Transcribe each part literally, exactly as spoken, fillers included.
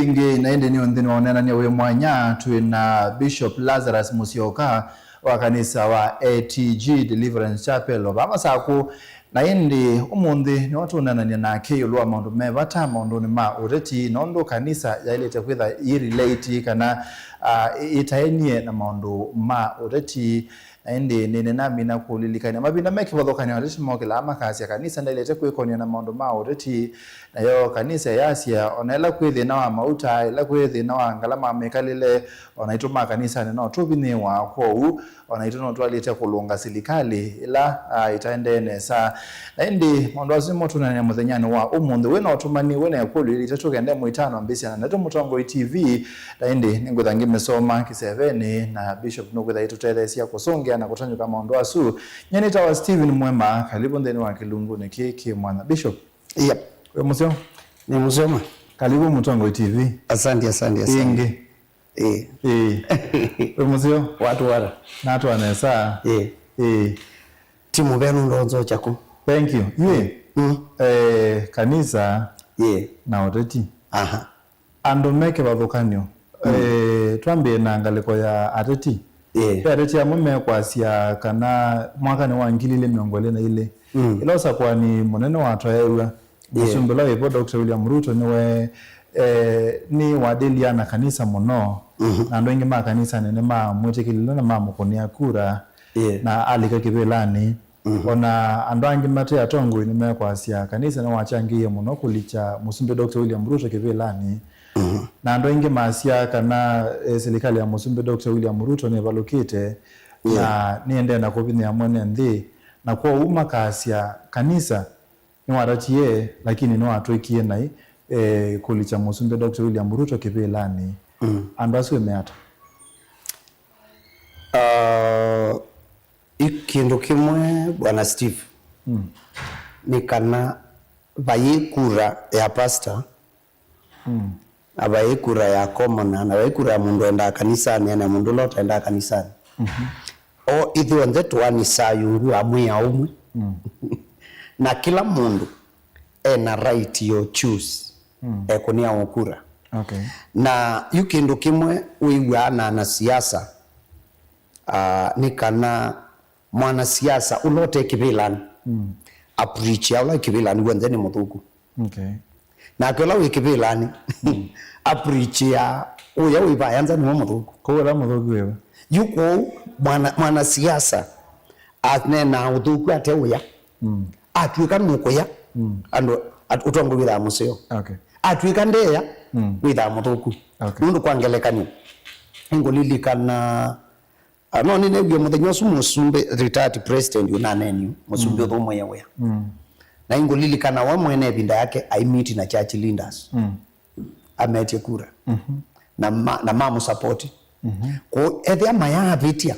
Ĩngĩ na ĩndĩ nĩ ũnthĩnĩ wa ũneenany'a wĩ mwanya, twĩ na Bishop Lazarus Musyoka wa kanisa wa A T G Deliverance Chapel o vaa Masakũ. Na ĩndĩ ũmũnthĩ nĩwe tũũneenany'a nake ĩũlũ wa maũndũ me vata maũndũnĩ ma ũteti, nũndũ kanisa yaĩlĩte kwĩtha yĩ relate kana, ah, ĩ-, ĩtaenie na maũndũ ma ũteti. Na ĩndĩ nĩnĩnamina kũlilikany'a mavinda me kĩvathũkany'o ateti mokĩlaa makasya kanisa ndaĩlĩte kwĩkonia na maũndũ ma ũteti. Nayo kanisa yasya, o na ĩla kwĩ thĩna wa mauta, ĩla kwĩ thĩna wa ngalama mĩkalĩle, o naitũ ma kanisanĩ no tũvinyĩĩwa. Kwoou o naitũ no twaĩlĩte kũlũnga silikalĩ ĩla, ah, ĩtaendee nesa. Na ĩndĩ maũndũ asu nĩmo tũneenea mũthenyanĩ wa ũmũnthĩ. Wĩ na ũtũmani, wĩ na ĩkũlyo ilĩ itatũ kenda ĩmwe itano, ambĩsya na ndeto Mũtongoi T V. Na ĩndĩ nĩngwĩtha ngĩmĩsoma kĩsevenĩ, na Bishop nũkwĩtha ĩtũtetheesya kũsũngĩa na kũtanyũka maũndũ asu. Nyie nĩtawa Stephen Mwema, kalivu nthĩnĩ wa kĩlungunĩ kĩĩ kĩ mwanya. Bishop, yep, wĩ mũseo? Nĩ mũseo ma. Kalivu Mũtongoi T V. Asante, asante, asante. Ĩngĩ. Ĩĩ. Ĩĩ. Wĩ mũseo? Watu wara. Natwa nesa. Ĩĩ. Ĩĩ. Ti mũvea nũndũ wa nzokya kũ. Thank you. Yu ĩ, mm, eh, kanisa, ĩĩ, na ũteti. Aha. Andũ me kĩvathũkany'o. Mm. Eh, twambĩe na ngalĩko ya ateti. Ĩĩ. Ve ateti amwe mekwasya kana mwakanĩ wa ngili ilĩ mĩongo ĩlĩ na ilĩ, mm, ĩla ũsakũani mũnene watwaĩw'a, ĩĩ, mũsumbĩ ũla wĩvo, Doctor William Ruto, nĩwe, eh, nĩwadĩlya na kanisa mũno, mhm, na andũ aingĩ ma kanisanĩ nĩmamwĩtĩkĩlile na mamũkũnĩa kura, ĩĩ, na alika kĩvĩlanĩ. Mhm. O na andũ angĩ mate atongoi nĩmekwasya kanisa nĩwachangĩie mũno kũlikya Mũsumbĩ Doctor William Ruto kĩvĩlanĩ. Mhm. Na andũ aingĩ masya kana, eh, silikalĩ ya Mũsumbĩ Doctor William Ruto nĩvalũkĩte, yeah, na nĩendee na kũvinyĩa mwene nthĩ, na kwoou makasya kanisa nĩwatatie, lakini nĩwatw'ĩkie naĩ, eh, kũlikya Mũsumbĩ Doctor William Ruto kĩvĩlanĩ. Mm. Andũ asu ĩmeata? Ah, ĩ kĩndũ kĩmwe, Bwana Steve, mm, nĩ kana vayĩ kura ya pastor, mm, na vayĩ kura ya commoner, na vayĩ kura ya mũndũ endaa kanisanĩ, na mũndũ ũla ũtaendaa kanisanĩ. Mhm. O ithyonthe tũanisaa yungu wa mwĩao ũmwe. Mm. Na kĩla mũndũ ena right yo choose, mm, ekũnĩa ũkura. Okay. Na yu kĩndũ kĩmwe wĩw'aa na anasiasa, ah, nĩ kana mwanasiasa ũla ũte kĩvĩlanĩ, mm, aprichia ũla wĩ kĩvĩlanĩ w'onthe nĩ mũthũku. Okay. Nake ũla wĩ kĩvĩlanĩ, mm, aprichia ũya wĩ vaya nza nĩwe mũthũku. Kwoou ũla mũthũku wĩva? Yu kwoou mwana, mwanasiasa aneenaa ũthũku ate ũya. Mm. Atw'ĩka nũkũya, mm, andũ at-, ũtongoi wĩthaa mũseo. Okay. Atw'ĩka ndeya, mm, wĩthaa mũthũku. Okay. Nũndũ kwa ngelekany'o, nĩngũlilikana, ah, no nĩneewie mũthenya ũsu mũsumbĩ, retired president ũnaneenio, mũsumbĩ, mm, ũthũmũie wĩa. Mm. Na nĩngũlilikana we mwene ĩvinda yake aimiti na church leaders. Mm. Ametye kura. Mhm. Na ma-, na mamũsapoti. Mhm. Kwoou ethĩa mayaavĩtya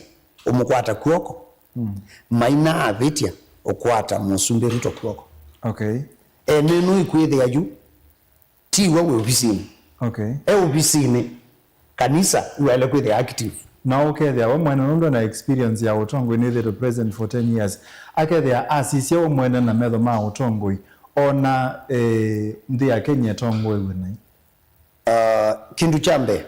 ũmũkwata kw'oko, mm, mainaavĩtya ũkwata Mũsumbĩ Ruto kw'oko. Okay. Ene nũikwĩthĩa yu, ti we wĩ ovisinĩ. Okay. E ovisinĩ, kanisa yu waĩle kwĩthĩa active. Na ũkethĩa we mwene nũndũ ena experience ya ũtongoi, nĩthĩtwe president for ten years. Akethĩa asisya we mwene na metho ma ũtongoi, ona, eh, nthĩ ya Kenya ĩtongoew'e naĩ. Ah, kĩndũ kya mbee,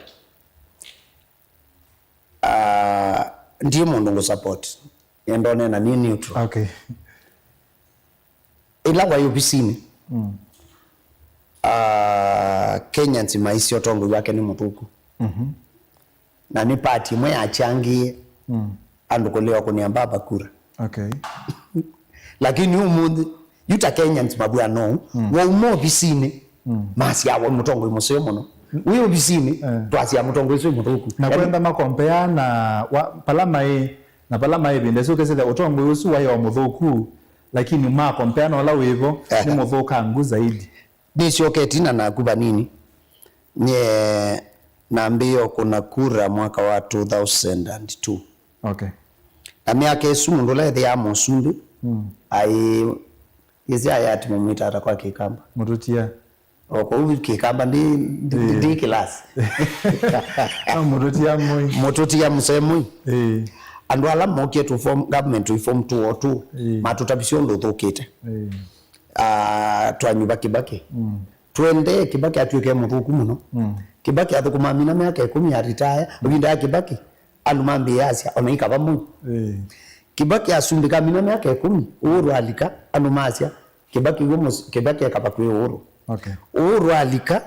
ah, ndiĩ mũndũ ngũ support. Nĩenda ũneena nĩ neutral. Okay. Ĩla waĩ ovisinĩ, mm, ah, Kenyans maisye ũtongoi wake nĩ mũthũku. Mhm. Na nĩ party ĩmwe yachangĩie, mm, andũ kũlea kũnĩa mbaba kura. Okay. Lakini ũmũnthĩ, yu ta Kenyans mavw'ano ũu, mm, wauma ovisinĩ, mm, masya we mũtongoi mũseo mũno. Wĩ ovisinĩ, eh, twasya mũtongoi ũsu wĩ mũthũku. Na kwenda makompea na wa-, pala maĩ, na pala maĩ ĩvinda ĩsu ũkesĩthya ũtongoi ũsu waĩ o mũthũku, lakini makompea na ũla wĩvo, ehe, nĩ mũthũkangu zaidi. Nĩsyoke ĩtina naku vanini. Nyie nambĩĩe ũkũna kura mwaka wa two thousand and two. Okay. Na myaka ĩsu mũndũ ũla ethĩaa mũsumbĩ, mm, aĩ, ĩsĩ ayati mũmwĩta ata kwa Kĩkamba? Mũtũtia. O kũu Kĩkamba ndi, ndi, ndi, ĩĩ, ndi kĩlasi. No, mũtũtia mũi. Mũtũtia mũsee mũi. Ĩĩ. Andũ ala mokie to form government, to form two oh two, ĩĩ, matũtavisye ũndũ ũthũkĩte. Ĩĩ. Ah, twanyuva Kĩbakĩ. Mm. Twendee Kĩbakĩ atw'ĩke mũthũku mũno. Mm. Kĩbakĩ athũkũma amina myaka ĩkũmi aritaya, ĩvinda ya Kĩbakĩ, andũ mambĩĩa asya, "Ona ikava mũi." Ĩĩ. Kĩbakĩ asumbĩka amina myaka ĩkũmi, Uhuru alika, andũ masya, "Kĩbakĩ w'o mũs-, Kĩbakĩ ekava kwĩ Uhuru." Okay. Uhuru alika,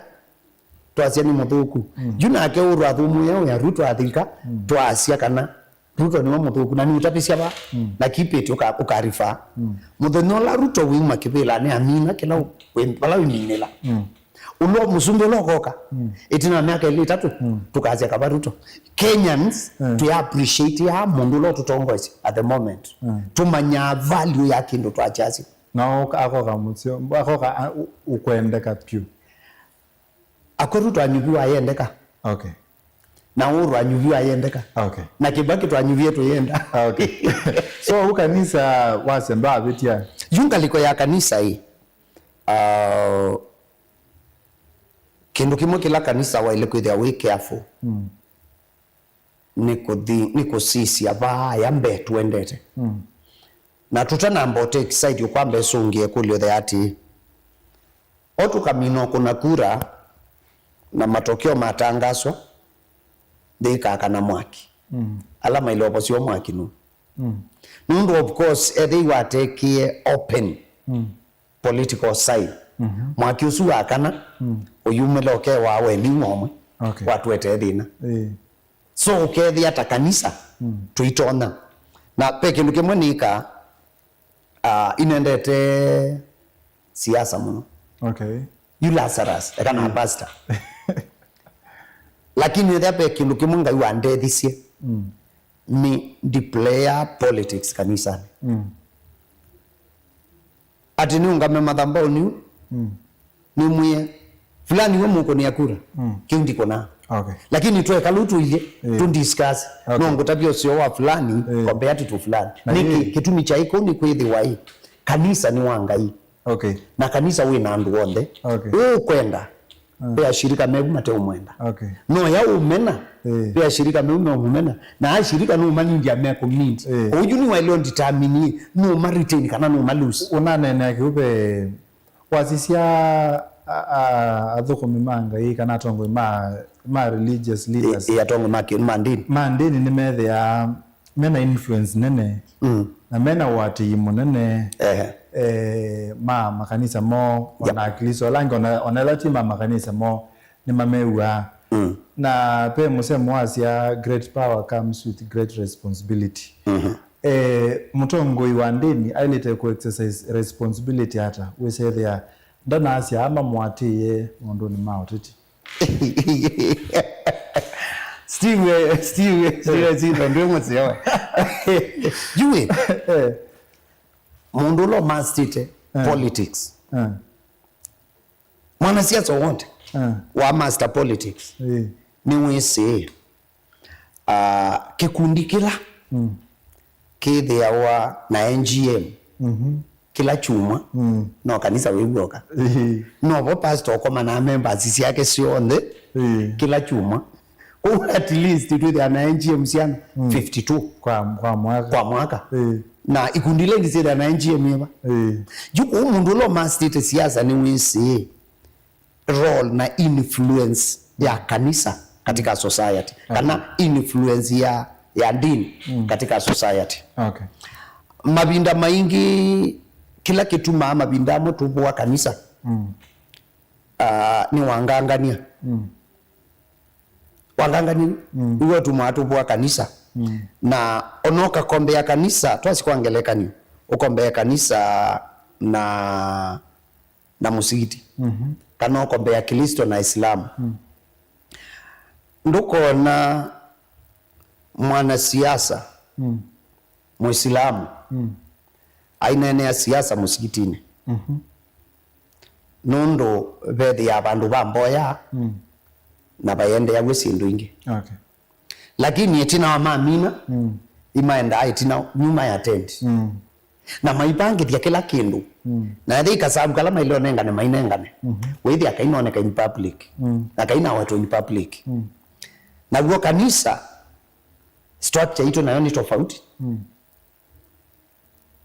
twasya nĩ mũthũku. Mm. Yu nake Uhuru athũmũĩa wĩa, Ruto athika, mm, twasya kana Ruto nĩwe mũthũku, na nĩũtavĩsya va, mm, na keep it, ũka-, ũkarifaa. Mm. Mũthenya ũla Ruto wĩuma kĩvĩlanĩ amina kĩla wĩ-, vala wĩminĩla. Mm. Ũla mũsumbĩ ũla ũkoka, mm, ĩtina wa myaka ĩlĩ ĩtatũ, mm, tũkasya kava Ruto. Kenyans, mm, tũya appreciate ya mũndũ ũla ũtũtongoesya at the moment. Mm. Tũmanyaa value ya kĩndũ twakyasya. Na ũka-, akoka mũseo, akoka, a-, ũ-, ũkwendeka vyũ. Akwa Ruto anyuviwa ayendeka. Okay. Na Uhuru anyuviwa ayendeka. Okay. Na Kibaki twanyuvie tuyenda. Okay. So, u kanisa wasya ndwavĩtya? Yu ngalĩko ya kanisa ĩ, uh, kĩndũ kĩmwe kĩla kanisa waĩle kwĩthĩa wĩ careful, mm, nĩ kũthi-, nĩ kũsisya vaaya mbee tũendete. Mm. Na tũtanamba ũtake side, ũkwamba ĩsũngĩe ĩkũlyo the atĩĩ, o tũkamina ũkũna kura na matokeo matangaswa, nthĩ ĩkakana mwaki. Mm. Ala maĩle ũvosya mwaki nũũ? Mm. Nũndũ of course, ethĩwa atekie open, mm, political sign. Mhm. Mwaki ũsu wakana, mm, ũyumĩla ũkewa weni ng'omwe, okay, watũetee thĩna. Ĩĩ. So ũkethĩa ta kanisa, mm, tũitonya. Na ve kĩndũ kĩmwe nĩkaa, ah, inendete siasa mũno. Okay. Yu Lazarus, eka na, mm, pastor. Lakini ethĩa ve kĩndũ kĩmwe Ngai wandethisye, mm, nĩ ndipleya politics kanisani. Mm. Atĩ nĩũngame mathambaũnĩ, mm, nĩmwĩe, "Fulani we mũkũnĩa kura." Mm. Kĩu ndikũnaa. Okay. Lakini tweka lũ tũilye, eh, tũ discuss. Okay. No ngũtavye ũseo wa fulani, eh, compared to fulani. Na nĩkĩ? Ĩ. Kĩtumi kyaĩ kũu nĩ kwĩthĩwa ĩ, kanisa nĩ wa Ngai. Okay. Na kanisa wĩ na andũ onthe. Okay. Ũkwenda, mm, ve ashirika mevu mateũmwenda. Okay. No ya ũmena, eh, ve ashirika mevu meũmũmena. Na ashirika nũmalindya mekũmind. Eh. Ũyu nĩ waĩle ũnditamini, nũma retain kana nũma lose. Ũnaneenea kĩu ve wasisya a-, a-, athũkũmi ma Ngai kana atongoi ma, ma religious leaders. Ĩ, ĩ, atongoi ma kĩ-, ma ndini. Ma ndini nĩmethĩaa mena influence nene, mm, na mena ũatĩĩi mũnene, ehe, eh, ma makanisa moo, yep, ona Aklĩsto ala angĩ, ona, ona ĩla ti ma makanisa moo, nĩmamew'aa. Mm. Na ve mũsemo wasya, "Great power comes with great responsibility." Mhm. Eh, mũtongoi wa ndĩni aĩlĩte kũ exercise responsibility ata? Wĩsethĩa ndanaasya aa mamũatĩĩe maũndũnĩ ma ũteti. Steve, eh, Steve, eh, Steve, eh, Steve, ndwĩ mũseo we. Yu we, eh, mũndũ ũla ũmastĩte, eh, politics, eh, mwanasiasa wonthe, eh, wa master politics, eh, nĩwĩsĩ, ah, kĩkundi kĩla, mm, kĩthĩawa na N G M, mhm, kĩla kyumwa, mm, no kanisa wĩw'oka. Ĩĩ. Novo pastor ũkomanaa members syake syonthe, ĩĩ, kĩla kyumwa. Kwoou at least twĩthĩaa na N G M syana, mm, fifty-two kwa, kwa mwaka. Kwa mwaka. Ĩĩ. Na ikundi ila ingĩ syĩthĩaa na N G M ĩva. Ĩĩ. Yu kũu mũndũ ũla ũmastĩte siasa nĩwĩsĩ role na influence ya kanisa katika society, okay, kana influence ya, ya ndini, mm, katika society. Okay. Mavinda maingĩ, kĩla kĩtumaa mavinda amwe tũvũa kanisa, mm, ah, nĩ wangangania. Mm. Wangangania, mm, nĩw'o ũtumaa tũvũa kanisa. Mm. Na ona ũkakombea kanisa, twasi kwa ngelekany'o, ũkombea kanisa na na mũsikiti, mhm, kana ũkombea Kĩlĩsito na Ĩsilamu. Mm. Ndũkona mwanasiasa, mm, Mũisilamu, mm, aineenea siasa mũsikitinĩ. Mhm. Nũndũ vethĩaa vandũ va mboya, mm, na vaendeeaw'a syĩndũ ingĩ. Okay. Lakini ĩtina wa mamina, mm, imaendaa ĩtina nyuma ya tent. Mm. Na maivangĩthya kĩla kĩndũ. Mm. Na ethĩ ikasavu kala maĩle ũnengane, mainengane. Mhm. Wĩthĩa kainoneka in public. Mm. Na kainawetwa in public. Mm. Naw'o kanisa, structure itũ nayo nĩ tofauti. Mm.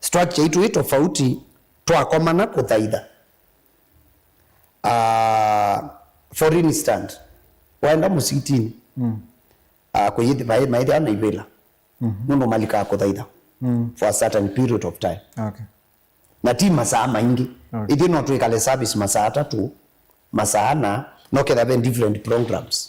Structure itũ ĩ tofauti, twakomana kũthaitha. Uh, for instance, waenda mũsitinĩ, mm, uh, kũyĩthi maĩ maĩthĩawa na ivĩla, mm-hmm, nũndũ malikaa kũthaitha, mm, for a certain period of time. Okay. Na ti masaa maingĩ. Okay. Ithyĩ no twĩkale service masaa atatũ, masaa ana, no ketha ve different programs.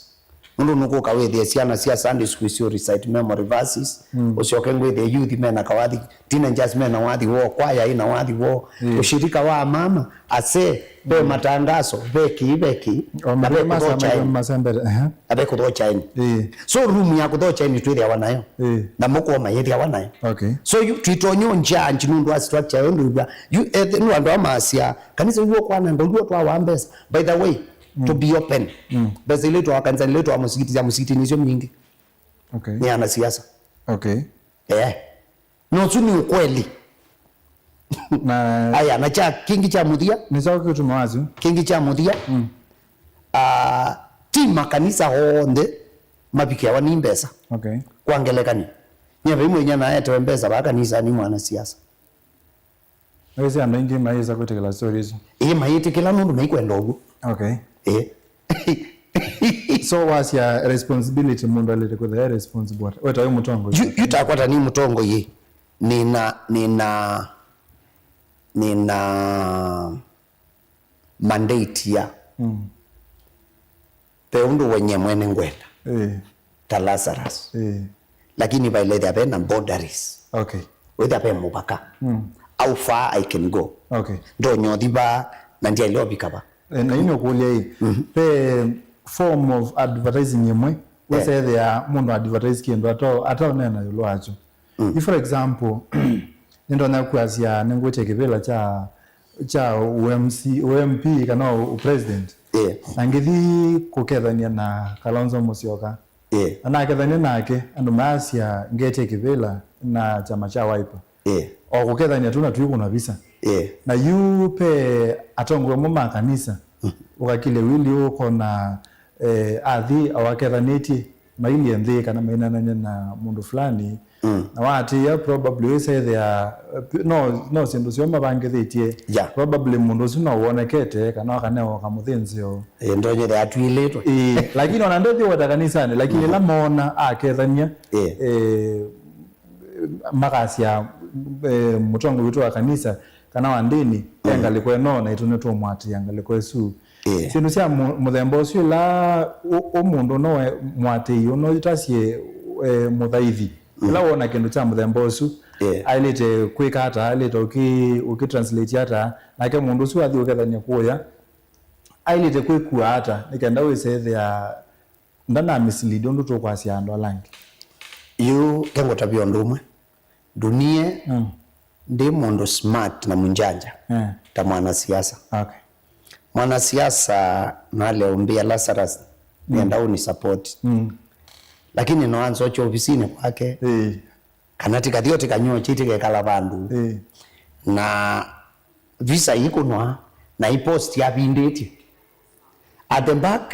Nũndũ nũkũka wĩthĩe syana sya Sunday school syo recite memory verses, mm, ũsyoke ngwĩthĩe youth mena kawathi, teenagers mena wathi woo, kwaya ĩna wathi woo, mm, ũshirika wa mama, ase, ve, mm, matangaso, ve kĩĩ, ve kĩĩ, o na ve mathĩna kũthokya maitũ ĩndĩ. Masembete, ehe. Na ve kũthokya ĩndĩ. Ĩĩ. So room ya kũthokya ĩndĩ twĩthĩawa nayo. Ĩĩ. Na mũkũo mayĩthĩawa nayo. Okay. So yu twĩtonya ũnjanji nũndũ wa structure yo ndũĩvwa. Yu, eh, nĩ andũ amasya, kanisa yu ũkwananga, yu ũtwawa mbesa. By the way, mm, to be open, mm, mbesa ila itwawa kanisa, ila itwawa mũsikiti, sya mũsikiti nĩsyo nyingĩ. Okay. Nĩ anasiasa. Okay. Eh. Na ũsu nĩ ũkweli. Na aya, na kya kĩngĩ kya mũthia, nĩ kyaũ kĩũtuma wasyo? Kĩngĩ kya mũthia, mm, ah, ti makanisa onthe mavikĩawa nĩ mbesa. Okay. Kwa ngelekany'o, nyie vai mwĩnyana aetewe mbesa vaa kanisa nĩ mwanasiasa. Wĩsĩ andũ aingĩ mayĩsa kwĩtĩkĩla story isu? Ĩĩ, mayĩtĩkĩla nũndũ maikwenda ũguo. Okay. Ĩĩ. So wasya responsibility, mũndũ alĩte kwĩthĩa e responsible. Weta wĩ mũtongoi. Yu, yu takwata nĩ mũtongoi, nĩna, nĩna, nĩna mandate ya, mm, ve ũndũ wenye mwene ngwenda, eh, ta Lazarus. Eh. Lakini vailethĩa ve na boundaries. Okay. Wĩthĩa ve mũvaka. Mm. How far I can go. Okay. Ndonya ũthi va na ndyaĩle ũvika va. Eh, na yu nĩ ũkũlya ĩ, mhm, ve form of advertising ĩmwe, eh, wĩsethĩa mũndũ advertise kĩndũ atao, ataũneena ĩũlũ wakyo. Mm. If, for example, nĩndonya kwasya nĩngwĩtya kĩvĩla kya, kya U M C, U M P kana u, u president. Yeah. Na ngĩthi kũkethania na Kalonzo Musyoka. Yeah. Na nakethania nake, andũ maasya ngetye kĩvĩla na kyama kya Wiper. Yeah. O kũkethania tu na twĩkũna visa. Yeah. Na yu pe atongoi amwe ma kanisa, mm, ũkakile wili ũkona, eh, athi awakethanĩtye mailyĩ nthĩ kana mainanany'a na mũndũ fulani, mm, na waatĩĩa, probably wĩsethĩa, eh, no, no syĩndũ syoo mavangĩthĩtye. Yeah. Probably mũndũ ũsu no wonekete kana akanewa kamũthĩnzĩo. Eh, ndonyethĩa atw'ĩlĩtwe. Eh, lakini ona ndethĩweta kanisanĩ, lakini, mhm, ĩla moona akethany'a, eh, eh, makasya, eh, mũtongoi witũ wa kanisa kana wa ndĩni, e, mm, ngalĩko ĩno, naitũ nĩtũũmũatĩĩa ngalĩko ĩsu. Ĩĩ. Syĩndũ sya mũ-, mũthemba ũsu, ĩla ũ-, ũ mũndũ no mũatĩĩi ũno ũtasye, eh, mũthaithi, mm, ĩla wona kĩndũ kya mũthemba ũsu, ĩĩ, aĩlĩte kwĩka ata? Aĩlĩte ũkĩ-, ũkĩtranslate ata? Nake mũndũ ũsu athi ũkethany'a kũya, aĩlĩte kwĩkua ata nĩ kenda wĩsethĩa ndanamislead ũndũ tũkwasya andũ ala angĩ? Yu, kengũtavya ũndũ ũmwe. Ndunie, mm, ndi mũndũ smart na mũnjanja, eh, ta mwanasiasa. Okay. Mwanasiasa naleũmbĩa Lazarus, mm, nĩenda ũni support. Mm. Lakini no anzokye ofisinĩ kwake. Eh. Kana tikathio tikanyokye tikekala vandũ. Eh. Na visa ikũnwa na ipost yavindĩtye. At the back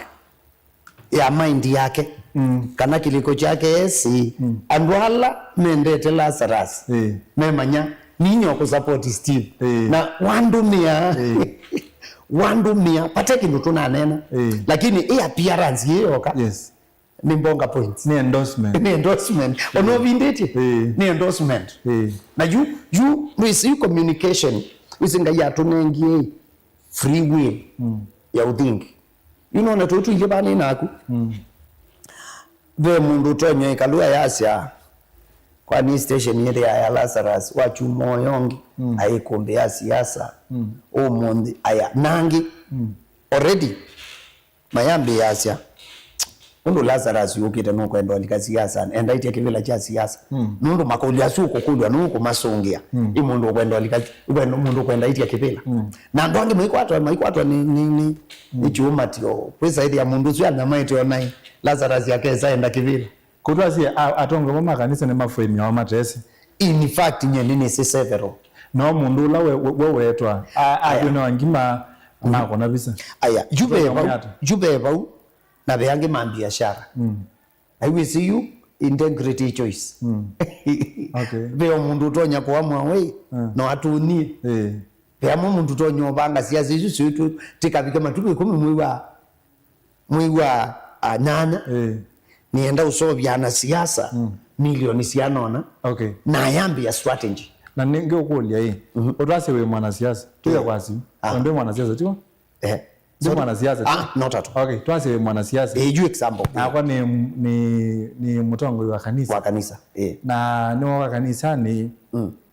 ya mind yake, mm, kana kĩlĩko kyake esi, mm, andũ ala mendete Lazarus, eh, memanya ninya kũsupport Steve. Eh. Na wandũmĩa, eh, wandũmĩa, vate kĩndũ tũnanena. Eh. Lakini ĩ appearance yĩ yoka. Yes. Nĩ mbonga points. Nĩ endorsement. Nĩ endorsement. Ona ũvindĩtye, eh, nĩ endorsement. Eh. Na yu, yu, wĩsĩ yu communication, wĩsĩ Ngai atũnengie free will, mm, ya ũthingi. Yu nona tũtũ ilĩ vaa nĩ naku. Mm. Ve mũndũ ũtonya ĩkalũ ayasya, kwani station ĩthĩa ya Lazarus, wachuma ũyongi, mm, aĩ kũmbĩ ya siasa, mm, ũmũnthĩ, aya, nangĩ, mm, already, mayambĩĩasya, ũndũ Lazarus yũkĩte nũkwenda ũlika siasa, endaĩtye kĩvĩla kya siasa. Mm. Nũndũ makũlyo asu ũkũkũlw'a nũũ ũkũmasũngĩa. Mm. Ĩ mũndũ ũkwenda ũlika, ũkwenda, mũndũ ũkwenda ĩtya kĩvĩla. Mm. Na andũ angĩ maikwatwa, maikwatwa nĩ, nĩ, nĩ, nĩ, mm, kyũmatyo. Kwĩsa ĩthĩa mũndũ ũsu anyamaĩte o naĩ, Lazarus akesa enda kĩvĩla. Kũtwasye a-, atongoi amwe ma kanisa nĩmafũĩmĩawa matesĩ. In fact, nyie nĩnĩsĩ several. No mũndũ ũla we, we, we wetwa, a-, aya, athĩnĩwa ngima, mhm, nakona visa. Aya, yu ve vau, yu ve vau, na ve angĩ ma mbiashara. Mm. Na wĩsĩ yu, integrity choice. Mm. Okay. Ve o mũndũ ũtonya kũamua, wei, mm, no atũnie. Eh. Ve amwe mũndũ tonya ũvanga siasa isu syitũ tikavike matukũ ĩkũmi mwei wa, mwei wa, ah, nyanya. Eh. Nĩenda ũseũvya anasiasa milioni siana ũna. Okay. Na ayambĩa strategy. Na nĩ ngĩũkũlya ĩ, ũtwasye wĩ mwanasiasa, tuya kwasi. Ah. Ndwĩ mwanasiasa, tiwa? Eh. Ndwĩ mwanasiasa, tiwa? Ah, not at all. Okay, twasye wĩ mwanasiasa. Eh, yu example. Nakwa nĩ, nĩ, nĩ mũtongoi wa kanisa. Wa kanisa, eh. Na nĩwoka kanisanĩ,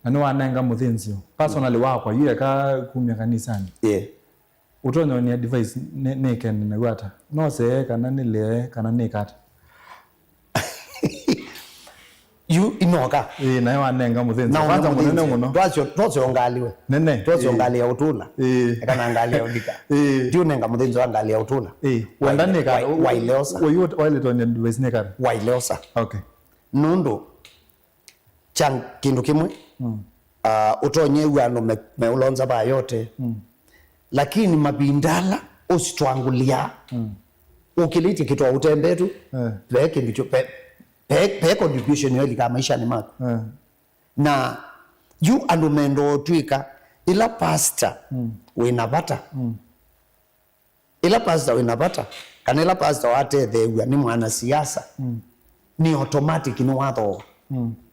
na nĩwanenga mũthĩnzĩo. Personally wakwa, yu eka kumya kanisanĩ. Eh. Ũtonya ũnĩ advice nĩ, nĩke nĩnaw'a ata? Nosee kana nĩlee kana nĩka ata? Yu inoka. Ĩĩ, nayo wanenga mũthĩnzĩo. Na kwanza mũnene mũno. Twasyo, twasyo ngalĩwe. Nene. Twasyo ngalĩ ya ũtũla. Ĩĩ. Eka na ngalĩ ya ũthika. Ĩĩ. Ti ũnenga mũthĩnzĩo wa ngalĩ ya ũtũla. Ĩĩ. Wenda nĩka. Waileosa. Ũyu wailetonya advice nĩka. Waileosa. Okay. Nũndũ kya kĩndũ kĩmwe, ah, ũtonye w'a andũ me, meũlonza vaa yote. Lakini mavinda ala ũsitwangũlĩa, ũkĩlĩtye kĩtwa ũtembetu, ve kĩndũ kyo, ve, ve, ve contribution yo ĩlika maishanĩ maku. Na yu andũ menda ũtw'ĩka ĩla pastor wĩna vata. Ĩla pastor wĩna vata, kana ĩla pastor watetheew'a nĩ mwanasiasa, nĩ automatic nĩwathooa.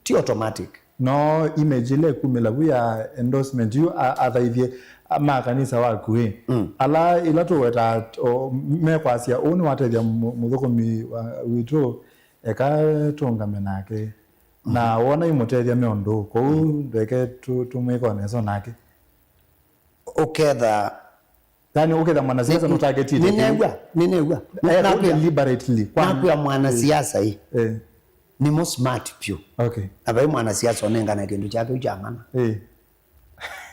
Ti automatic. No image ĩla ĩkumĩla vu ya endorsement yu a-, athaithye ma kanisa waku ĩ. Ala ĩla tũwetaa o, mekwasya, "Ũũ nĩwatethya mũ-, mũthũkũmi wa, witũ, eka tũũngame nake." Na wona imũtethya me ũndũ, kwoou ndweke tũ-, tũmwĩka o nesa nake. Ũketha Yani, ũketha mwanasiasa nũtargetĩte. Nĩnew'a, nĩnew'a. Eh, nakwĩa deliberately. Nakwĩa mwanasiasa ĩ. Eh. Nĩmo smart vyũ. Okay. Na vai mwanasiasa ũnengana kĩndũ kyake kya mana. Eh.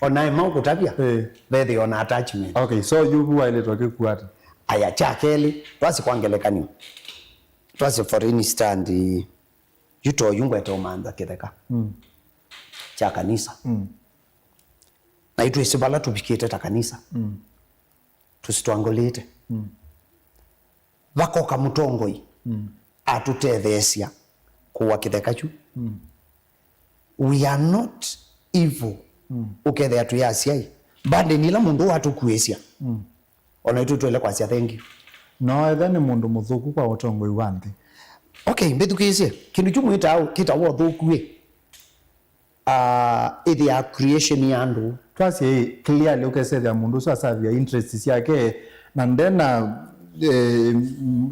Onae maũkũtavya, eh, vethĩ ona attachment. Okay, so yu vu waĩlĩtwe kĩkuata. Aya, kya kelĩ, twasi kwa ngelekany'o. Twasi for instance, yu to yu ngwete ũmantha kĩtheka. Mm. Kya kanisa. Mm. Na itwĩsĩ vala tũvikĩte ta kanisa. Mm. Tũsitwangũlĩte. Mm. Vakoka mũtongoi, mm, atũtetheesya kũwa kĩtheka kyu. Mm. We are not evil. Mm. Ũkethĩa twĩ asyai. Burden ĩla mũndũ ũũ atũkuĩsya. Mm. Ona itũ twĩle kwasya thank you. No etha nĩ mũndũ mũthũku kwa ũtongoi wa nthĩ. Okay, mbĩthukĩĩsye. Kĩndũ kyu mwĩtaa, kĩtawa ũthũku ĩ. Ah, ĩthĩaa creation ya andũ. Twasye ĩ, clearly ũkesethĩa mũndũ ũsu asavia interest syake, na ndena, eh,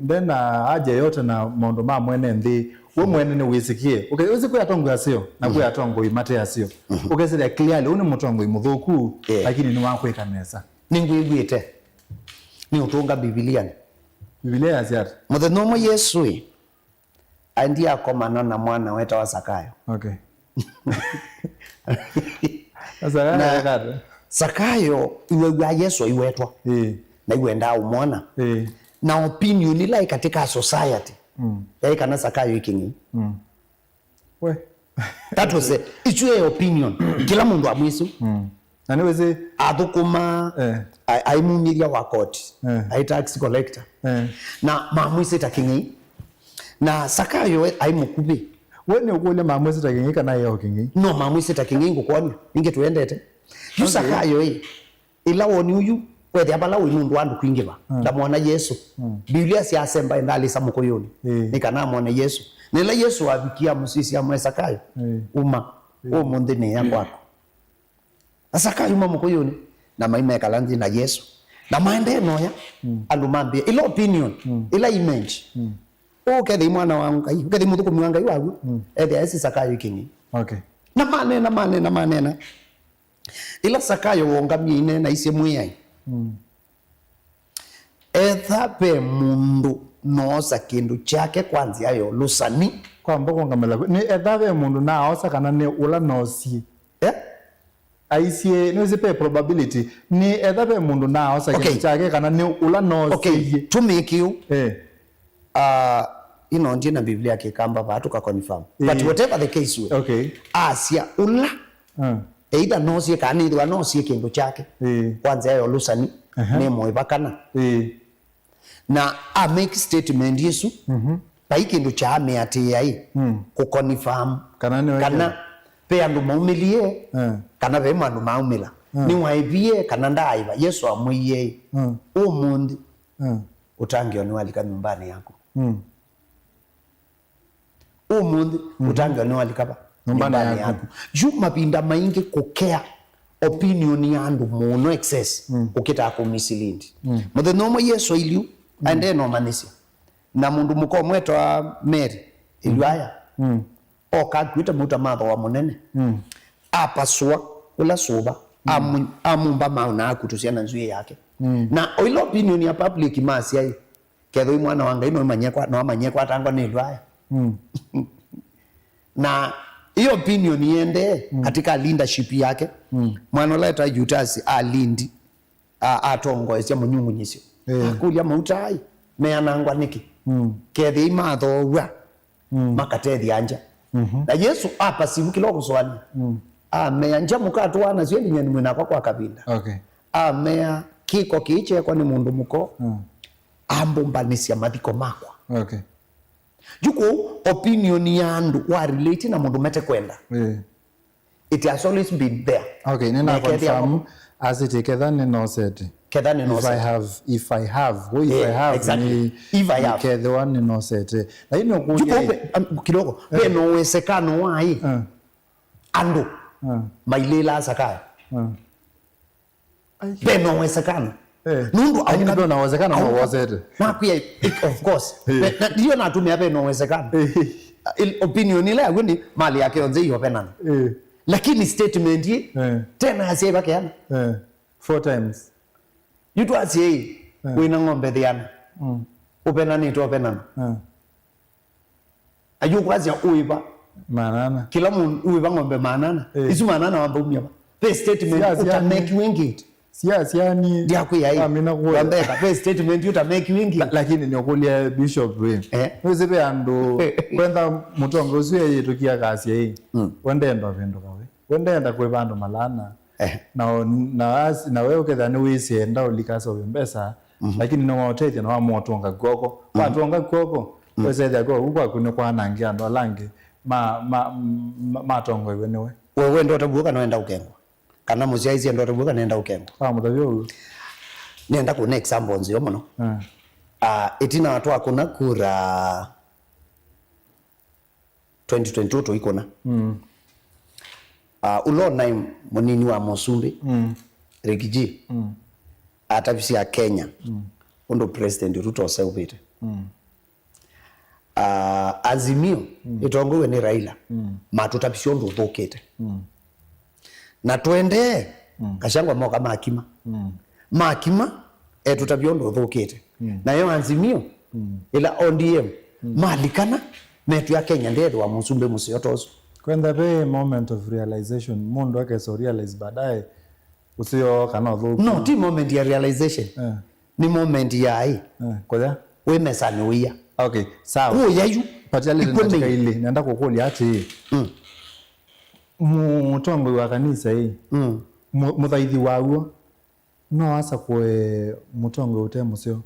ndena haja yote na maũndũ ma mwene nthĩ. We mwene nĩwĩsĩkĩe. Ũke-, wĩsĩ kwĩ atongoi aseo, na kwĩ atongoi mate aseo. Ũkesethĩa clearly, ũũ nĩ mũtongoi mũthũku, eh, lakini nĩwakwĩka nesa. Nĩngwĩw'ĩte. Nĩ ũtũnga Biblia. Biblia yasya ata? Mũthenya ũmwe Yesũ ĩ, aendie akomana na mwana wetawa Sakayo. Okay. Na Sakayo na eka ata? Sakayo iwew'a Yesũ aiwetwa. Ĩĩ. Na iwendaa ũmwona. Ĩĩ. Na opinion ĩla ĩ katika society, mm, yaĩ kana Sakayo ĩ kĩng'ei. Mm. We. That was it. It's your opinion. Kĩla mũndũ amwĩsĩ. Mm. Na nĩwĩsĩ athũkũma, eh, a-, aimumĩlya wa koti, eh, aĩ tax collector. Eh. Na mamwĩsĩ ta kĩng'ei. Na Sakayo we aĩ mũkuvĩ. We nĩũkũlya mamwĩsĩ ta kĩng'ei kana aĩ o kĩng'ei? No, mamwĩsĩ ta kĩng'ei ngũkwony'a. Ningĩ tũendete. Yu Sakayo ĩ, ĩla woni ũyu, wethĩa vala wĩ nũndũ wa andũ kwingĩva. Mm. Ndamwona Yesũ. Mm. Biblia syasemba endalĩsa mũkũyũnĩ. Ĩĩ. Nĩ kana amwone Yesũ. Na ĩla Yesũ avikie amũsisya amwĩa Sakayo, ĩĩ, uma. Ĩĩ. Ũmũnthĩ nĩĩa kwaku. Na Sakayo uma mũkũyũnĩ, na maimekala nthĩ na Yesũ. Na maendee noya, mm, andũ mambĩa, ĩla opinion, mm, ĩla image. Mm. Ũkethĩa mwana wa Ngai, ũkethĩa mũthũkũmi wa Ngai waku, mm, ethĩa esi Sakayo ĩ kĩng'ei. Okay. Na manena, manena, manena. Ĩla Sakayo wongamie ineena isye Mwĩai, mm, etha ve mũndũ noosa kĩndũ kyake kwa nzĩa ya ũlũsani. Kwamba kũngamĩla kwĩ, nĩ etha ve mũndũ naaosa kana nĩ ũla noosie? Eh? Aisie, nĩwĩsĩ ve probability. Nĩ etha ve mũndũ naaosa kĩndũ, okay, kyake kana nĩ ũla noosie. Okay, tũmĩkĩũ. Eh. Ah, ino ndie na Biblia kĩkamba vaa tũka confirm. Eh. But whatever the case wĩ, okay, asya ũla, ah, either noosie kana nĩthĩwa noosie kĩndũ kyake, eh, kwa nzĩa ya ũlũsani, aha, nĩ mũĩva kana. Eh. Na a make statement ĩsu, mhm, vai kĩndũ kyaamĩatĩĩa ĩ, mm, kũ confirm kana nĩwe kana kĩndũ, ve andũ maumĩlie, eh, kana ve andũ maumĩla. Mm. Nĩwaĩvie kana ndaaĩva? Yesũ amwĩie, mm, ũmũnthĩ, mm, ũtangĩĩo nĩwalika nyũmbanĩ yaku. Mm. Ũmũnthĩ, mhm, ũtangĩĩo nĩwalika va? Nyũmbanĩ yaku. Yu mavinda maingĩ kũkea opinion ya andũ mũno excess, mm, ũkĩtaa kũmislead. Mm. Mũthenya ũmwe Yesũ ailiu, mm, aendee na ũmanyĩsya. Na mũndũ mũka ũmwe etawa Mary, mm, ĩlwaya. Mm. Oka akuĩte mauta ma thooa mũnene. Mm. Apasũa ũla sũva. Mm. Amu-, amumba maũ na akutũsya na nzw'ĩĩ yake. Mm. Na o ila opinion ya public masya ĩ, kethĩwa ĩ mwana wa Ngai, no amanyie kwa-, no amanyie kwatangwa nĩ ĩlwaya. Mm. Na hiyo opinion yendee, mm, katika leadership yake. Mm. Mwana ũla etawa Jutasi alindi, a-, atongoesya mũnyungunyĩsyo. Eh. Akũlya, "Mauta ai meanangwa nĩkĩ? Mm. Kethĩwa imathoow'a, mm, makatethya ngya." Mhm. Na Yesũ apasivu kĩla ũkũsũanĩa. Mm. Amea, "Ngya mũkatũaa nasyo, ĩndĩ nyie nĩ mwĩ nakwa kwa kavinda." Okay. Amea, "Kĩko kĩĩ kyeekwa nĩ mũndũ mũka, mm, ambũmbanĩsya mathiko makwa." Okay. Yu kũu, opinion ya andũ wa relate na mũndũ mete kwenda. Eh. It has always been there. Okay, nĩna confirm, asĩte, "Ketha nĩnosete." Ketha nĩnosete. If I have, if I have, what if, eh, I have, exactly, nĩ, if I have, nĩkethĩwa nĩnosete. Lakini ũkũlya, yu kũu ve, um, kidogo, eh, ve na uwezekano wa ĩ, eh, andũ, eh, mailĩla sakaya. Eh. Ai. Ve na uwezekano. Eh. Nũndũ lakini ve na uwezekano no wosete. Nakwĩa, of course. Eh. Na, na, ndiyo natumia ve na uwezekano. Eh. Il-, opinion ila yaku nĩ mali yake yonthe iyo venana. Eh. Lakini statement ĩ, eh, tena asya iva keana. Eh. Four times. Yu twasye ĩ, eh, wĩna ng'ombe thiana. Mm. Ũvenanĩte ũvenana. Eh. Ayũkwasya ũĩva. Manana. Kĩla mũndũ ũĩva ng'ombe manana. Eh. Isu manana wamba umya va? Ve statement sia, sia, ũtamekiwe ngĩti. Sia, sia ni. Ndiakwĩa ĩ. Wamina kuoya. Wambeka, ve statement ũtamekiwe ngĩti. La-, lakini nĩũkũlya Bishop we. Eh. Wĩsĩ ve andũ, kwenda mũtongo ũsu eyĩtũkia kasya ĩ. Mm. We ndenda ũvĩndũka we. We ndenda kwĩva andũ malana. Eh. Na, na, as-, na we ũkethĩa nĩwĩsĩ enda ũlikasa ũvĩ mbesa, mhm, lakini nĩwaũtethya na wamũtũnga kw'oko. Mhm. Watũnga kw'oko, mm, wesethĩa kw'oko kwaku nĩkwanangĩa andũ ala angĩ ma, ma, ma, matongoiwe nĩwe. We wenda ũtavw'o kana wenda ũkengwa? Kana mũsyaĩĩsya enda ũtavw'o kana enda ũkengwa? Wamũtavya ũu. Nĩenda kũna example nzeo mũno. Mm. Ah, ĩtina twakũna kura twenty twenty-two tũikũna. Mm. Ah, ũla ũnaĩ mũnini wa mũsumbĩ, mm, Riggy G, mm, atavisye Akenya, mm, ũndũ President Ruto ũseũvĩte. Mm. Ah, Azimio, mm, ĩtongoiwe nĩ Raila, mm, matũtavisye ũndũ ũthũkĩte. Mm. Na tũendee, mm, Gachagua moka makima. Mm. Makima, etũtavya ũndũ ũthũkĩte. Mm. Nayo Azimio, mm, ĩla O D M, mm, malikana, metwĩa Kenya ndethĩwa mũsumbĩ mũseo ta ũsu. Kwenda ve moment of realization, mũndũ akesa realize baadaye, ũseo kana ũthũku. No, ti moment ya realization. Eh. Nĩ moment ya ĩ. Eh, kũya? Wĩ mesanĩ ũia. Okay, sawa. Kũya yu. Patialĩte na tika ilĩ, nenda kũkũlya atĩ, mm, mũtongoi wa kanisa ĩ, mm, mũ-, mũthaithi waw'o, no asakũe mũtongoi ũte mũseo?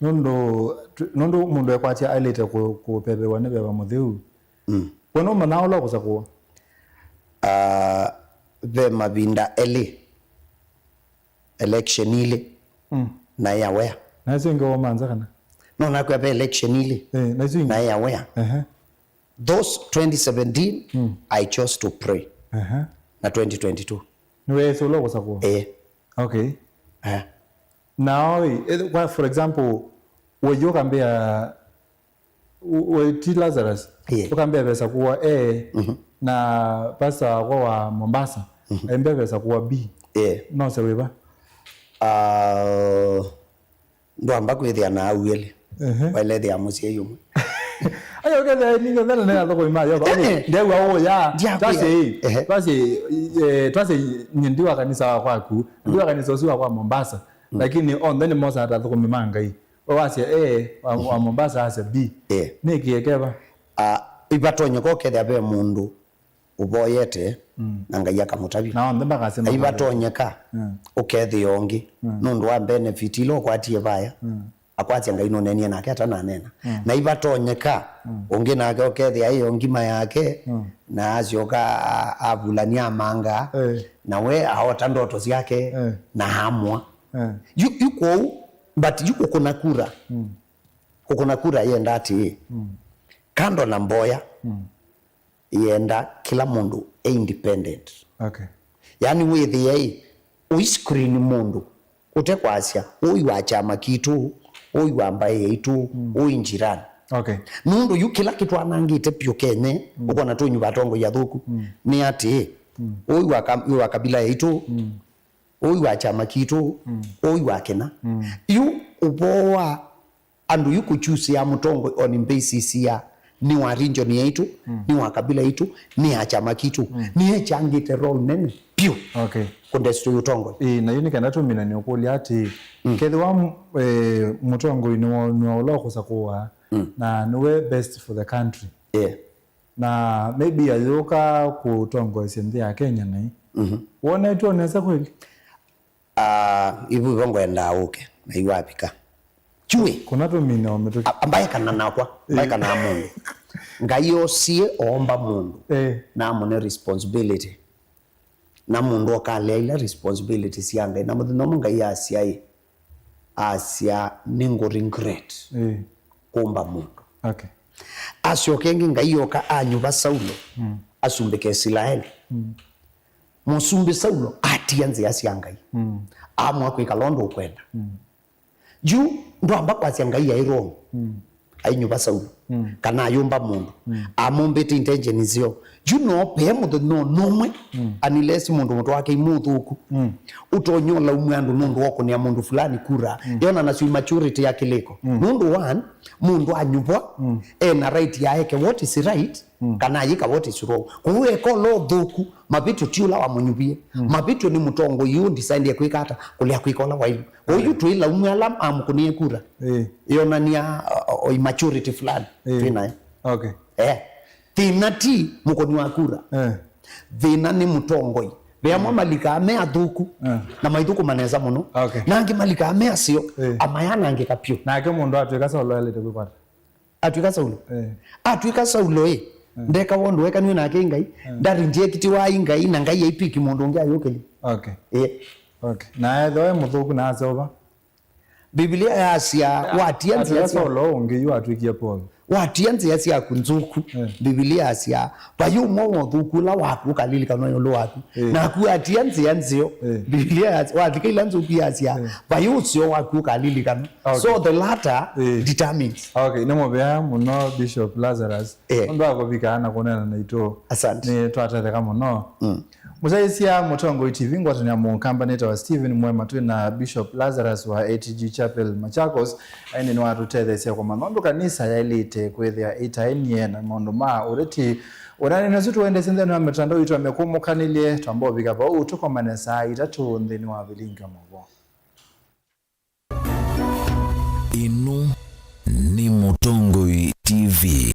Nũndũ, nũndũ mũndũ ekwatya aĩlĩte kũ-, kũvevewa nĩ veva mũtheu. Mm. We nũmanyaa ũla ũkũsakũa? Ah, ve mavinda elĩ, election ilĩ, mm, naĩ aware. Na isu ingĩ womanza kana? No, nakwĩa ve election ilĩ, eh, na isu ingĩ? Naĩ aware. Ehe. Those twenty seventeen, mm, I chose to pray. Ehe. Na twenty twenty-two. Nĩweesĩ ũla ũkũsakũa? Eh. Okay. Eh. Now, eh, kwa, for example, wĩyũ ũkambĩa, u-, wĩ ti Lazarus, yeah, ũkambĩa vesa kuwa A, mhm, na pastor wakwa wa Mombasa, mhm, aimbĩa vesa kuwa B. Yeah. No se wĩva? Ah, ndwamba kwĩthĩa na au elĩ. Ehe. Wailethĩa mũsyai ũmwe. Ayo kethe ninge thana nĩ athoko ima yo. Okay. Eh, eh. Ndewa ũya. Ndiakwĩa. Twase, ehe, twase, eh, twase nyie ndi wa kanisa wa kwaku. Ndi wa, mm, kanisa ũsu wa kwa Mombasa. Mm. Lakini onthe nĩ mosa atathũkũmi ma Ngai. We wasya A, wa, wa Mombasa asya B. Eh. Nĩ kĩekeva? Ah, ivatonyeka ũkethĩa ve mũndũ ũvoyete, mm, na Ngai akamũtavya. Na onthe makasema. Na ivatonyeka, mm, ũkethĩa ũngĩ. Mm. Nũndũ wa benefit ila ũkwatie vaya, mm, akwasya Ngai nũnenie nake atananena. Mm. Na ivatonyeka, mm, ũngĩ nake ũkethĩa ĩyo ngima yake, mm, na asyoka a-, avulania amanga. Eh. Na we aota ndoto syake, eh, na amwa. Eh. Yu, yu kwoou, but yu kũkũna kura. Mm. Kũkũna kura yenda atĩĩ, mm, kando na mboya, mm, yenda kĩla mũndũ e independent. Okay. Yaani wĩthĩe ĩ, ũi screen mũndũ, ũte kwasya, ũi wa kyama kitũ, ũi wa mbaĩ yaitũ, mm, ũi njirani. Okay. Nũndũ yu kĩla kĩtwanangĩte pyũ Kenya, mm, ũkona tũnyuva atongoi athũku, mm, nĩ atĩĩ, mm, ũi wa ka-, ũi wa kabila yaitũ, mm, ũi wa kyama kitũ, mm, ũi wa kĩna. Mm. Yu ũvoo wa andũ yu kũchusĩa mũtongoi on basis ya nĩ wa region yaitũ, mm, nĩ wa kabila itũ, nĩ ya kyama kitũ, mm, nĩ echangĩte role nene pyũ, okay, kũdestroy ũtongoi. Ĩĩ, na yu nĩ kenda tũmine nĩ ũkũlya atĩ, mm, kethĩwa m-, eh, mũtongoi nĩwa, nĩwa ũla ũkũsakũwa, mm, na nĩwe best for the country. Yeah. Na maybe ayũka kũtongoesya nthĩ ya Kenya naĩ. Mhm. Wonetwe nesa kweli? Ah, ivu ivo ngwendaa ũke, na iwavika. Chui. Kuna tũmine o mĩtũkĩ. A-, ambaye kana nakwa, ambaye kana mũndũ. Ngai osie oomba mũndũ. Eh. Na amũne responsibility. Na mũndũ akalea ila responsibility sya Ngai. Na mũthenya ũmwe Ngai asya ĩ, asya, "Nĩngũ regret, eh, kũmba mũndũ." Okay. Asyoka ĩngĩ Ngai oka anyuva Saulo, mm, asumbĩke Isilaeli. Mm. Mũsumbĩ Saulo atia nzĩa sya Ngai. Mm. Amua kwĩkala ũndũ ũkwenda. Mm. Yu ndwamba kwasya Ngai aĩ wrong. Mm. Ainyuva Saulo. Mm. Kana ayũmba mũndũ. Mm. Amũmbĩte intention nzeo. Yu no pee mũthenya o nomwe, mm, unless mũndũ mũtwe wake imũthũku. Mm. Ũtonya ũlaumw'a andũ nũndũ wa ũkũnĩa mũndũ fulani kura. Mm. Yonanasya immaturity ya kĩlĩko. Mm. Nũndũ one, mũndũ anyuvwa, mm, ena right ya eke what is right, mm, kana ayĩka what is wrong. Kwoou eka ũla ũthũku, mavĩtyo ti ũla wamũnyuvie. Mm. Mavĩtyo nĩ mũtongoi ũũ decide kwĩka ata, kũlea kwĩka ũla waĩlu. Kwoou yu, mm, twĩlaumw'a ala amũkũnĩe kura. Eh. Yonania, o, o, immaturity fulani, eh, twĩ nayo. Okay. Eh. Thĩna ti mũkũni wa kura. Eh. Thĩna nĩ mũtongoi. Ve amwe, mm, malikaa me athũku, eh, na maithũkũma nesa mũno. Okay. Na angĩ malikaa me aseo, eh, amayanangĩka pyũ. Nake mũndũ atwĩka Saulo aĩlĩte kwĩkwata. Atw'ĩka Saulo. Eh. Atw'ĩka Saulo ĩ, eh, ndeka wondũ wekanw'e nake ĩ Ngai. Eh. Ndarĩ njekitiwa ĩ Ngai, na Ngai aipiki mũndũ ũngĩ ayũkĩlya. Okay. Eh. Okay. Na ethĩwa e mũthũku na aseũva? Biblia yasya, eh, watia nzĩa atw'ĩka sya Saulo ũngĩ yu atw'ĩkie Paul. Watia nzĩa syaku nzũku. Eh. Biblia yasya, vai ũmwe wa ũthũku ũla waku ũkalilikanwa ĩũlũ waku. Eh. Naku atia nzĩa nzeo. Eh. Biblia yasya, wathika ila nzũku yasya, eh, vai ũseo waku ũkalilikanwa. Okay. So the latter, eh, determines. Okay, nĩ mũvea mũno Bishop Lazarus. Eh. Nũndũ wa kũvika na kũneena naitũ. Asante. Nĩ twatetheka mũno. Mm. Mũsyaĩĩsya Mũtongoi T V ngwatanĩo ya Mũkamba nĩtawa Stephen Mwema twĩ na Bishop Lazarus wa A T G Chapel Machakos. Aĩndĩ nĩwatũtetheesya kũmanya ũndũ kanisa yaĩlĩte kwĩthĩa ĩtaenie na maũndũ ma ũteti. Ũnani nasu tũendesye nthĩnĩ wa mĩtandao itũ ya mĩkũmũkanĩlye, twamba ũvika vau tũkomane saa itatũ nthĩnĩ wa vilingi wa maũvoo.